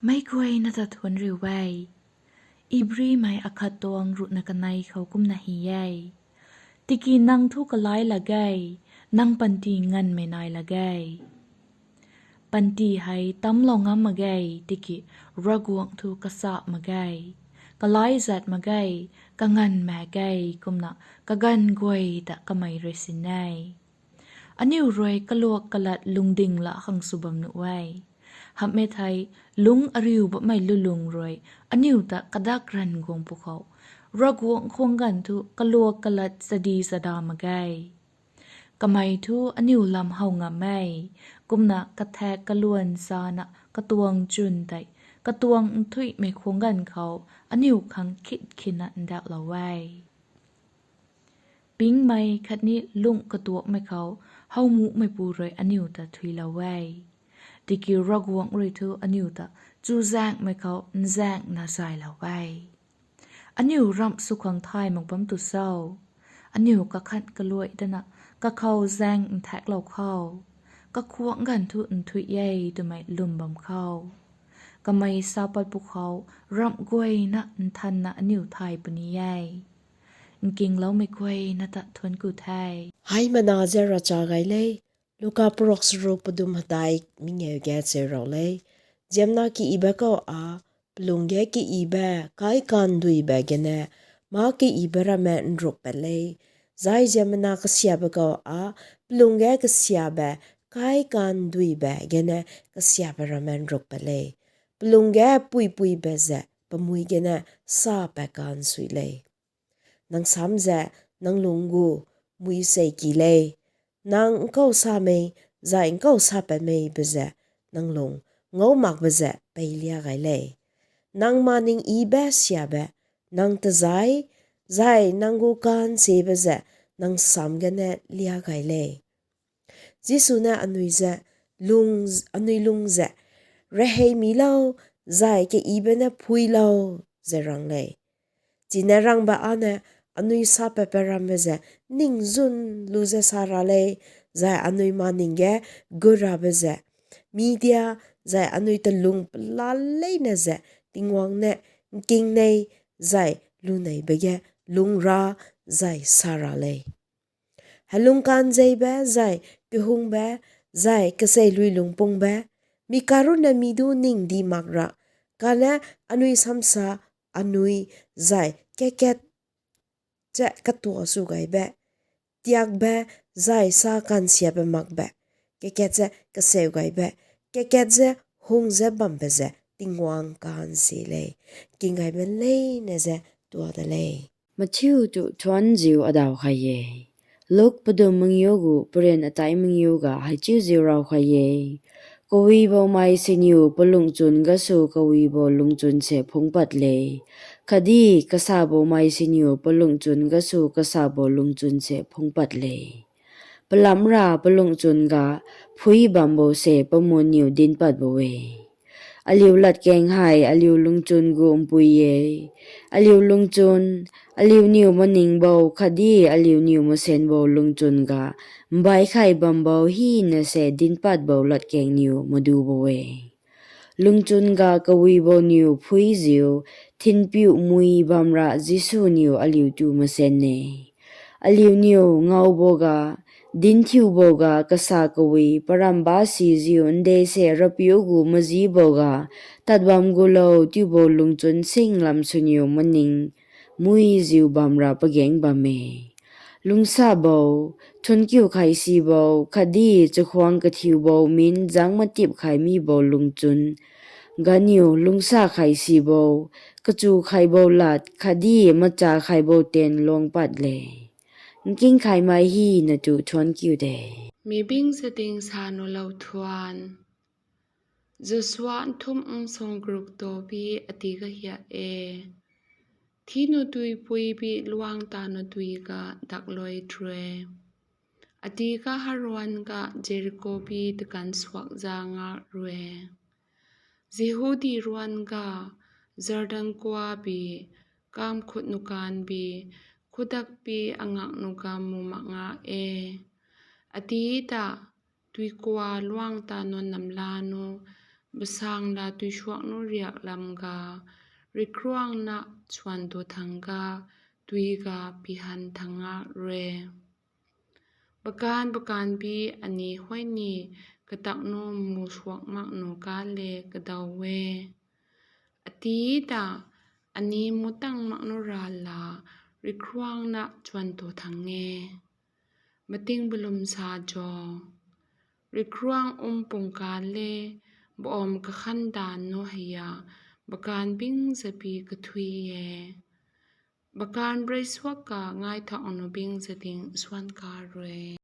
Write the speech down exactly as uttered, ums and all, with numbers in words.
Meic guayna ta thuanc riu e. Ibrimei akhat tuang ruhna kanei khou kumna hei e: Tiki nang thu kalai lak ge, nang panty nganvmei nai lak ge. Panty hei tamclou ngam mak ge, tiki Ravguangc thu kachap mak ge, kalai zat mak ge, kanganv mak ge, kumna kaganv guay ta kamei rui sin e. Aniu rui kaluak kalat lungding la khang sw bam nuh e. Hamhmei thei, lungc ariu bammei lulung rui aniu ta kadak ranv guang pwkhou, Ravguangc khwang ganv thu kaluak kalat chadi chada mak ge. Kamei thu aniu lam how ngam e, kumna kathak kaluan sana katuang chwn tei katuang nthuihmei khwang ganv khou aniu khang khit khina ndauhlou e. Pingmei khatni lungh katuakmei khou howmumeipu rui aniu ta thuilou e, tiki Ravguangc rui thu aniu ta chuzaenghmei khou nzaenghna zaylou e. Aniu ramh sw khang thay mak bam tu cho? Aniu kakhan kaluai dana kakhou zaeng nthaeklou khou, kakhwang ganv thu nthuih e twmei lwm bam khou, kamei sa pat pwkhou ramh guayna nthanna aniu thay puni e. Nkingloumei guayna ta thuanc ku the. Hei mana ze ravcha gay le. Luka prok saruk padum hadai mingeu ge cheu rau le. Ziamna ki-ibe khou a, plung ge ki-ibe, kai kan duibe gene, ma ki-ibe ramen nruk pat le. Zai ziamna kasiabe khou a, plung ge kasiabe, kai kan duibe gene, kasiabe ramen nruk pat le. Plung ge puipuibe ze, pamui gene, sa pat kan sui le. Nang sam ze, nang lung gu, mui sei ki le. Nang nkou samei, zai nkou sa patmei be ze, nang lung, ngou mak be ze, pei lia gay le. Nang maning ibe siabe, nang tazai, zai nang gu kan se be ze, nang sam gene lia gay le. Jisu na anui ze, lung, anui lung ze, rehei mi lau, zai ke ibe na phui lau, ze rang le. China rangba ana, anui sa pat pat rambe ze, ning zun lu ze sa ra le, zai anui maning ge, gu rabe ze, media, zai anui talung pala leina ze, Tingwang ne, nking nei, zai lu nei be ge, lung ra, zai sa ra le. Helung kan zeibe zai, kahungbe zai, kasei lui lungpungbe, mi karuna mi du ning di mak ra, kane anui samsa, anui zai, kakat ze katua su gaibe, tiakbe zai sa kan siabe makbe, kakat ze kaseu gaibe, kakat ze hung ze bambe ze Tingwang kan si le, king gaibe leine ze tua da le. Mathiu tu thuanziu adaw kha e. Luk padum mangiu gu paren atai mangiu ga hei chiuziu raw kha e. Kawi boumei siniu palungchun gasu kawi bou lungchun se phungc pat le. Khatdi kasa boumei siniu palungchun gasu kasa bou lungchun se phungc pat le. Palam ra palungchun ga phui bam bou se pamun niu dinc pat bou e. Aliu latkaeng hei aliu lungchun gu mpui e. Aliu lungchun, aliu niu maning bou khatdi aliu niu masen bou lungchun ga, mbai khai bam bou hina se dinc pat bou latkaeng niu madu bou e. Lungchun ga kawi bou niu phuiziu, thinpiu mui bam ra Jisu niu aliu tu masen e. Aliu niu ngau bou ga, dinc thiu bou ga kasa kawi, paramba siziu nde se rapiu gu mazi bou ga, tat bam gu lou tiu bou lungchun sing lam sw niu maning, muiziu bam ra pagaeng bam e. Lungsa bou, thuanc kiu khai si bou, khatdi chakhwang kathiu bou min zangc matip khai mi bou lungchun, ganiu lungsa khai si bou, kachu khai bou lat, khatdi macha khai bou ten luang pat le. Nking khaimei hina tu thuanc kiu de. Mi bing sa ting sa nu lou thuan. Joshua nthum nsung kruk to bi ati ka hia e. Thi nu tui pui bi luang ta nu tui ka dak loi true. Ati ka haruan ka Jericho bi takan suak za nga rue. Jihudi ruan ka Jordan kwa bi, kam khut nu kan bi, khudak bi angak nu gam mu mak nga e. Ati ta tui kwa luang ta nu namla nu, Basang la tuisuak nu riak lam ga, rikruangna chuan tu thang ga, tui ga pihan thang nga rui. Bakan bakan bi ani huay ni katak nu mu suak mak nu ka le kadaw e. Ati ta ani mu tang mak nu ra la rikruangna chuan tu thang e. Mating balum sa jo. Rikruang um pung ka le, baum kakhan dan nu hei a, bakan bing zapi kathui e. Bakan brei suak ka ngai thak nu bing zating suan ka rui.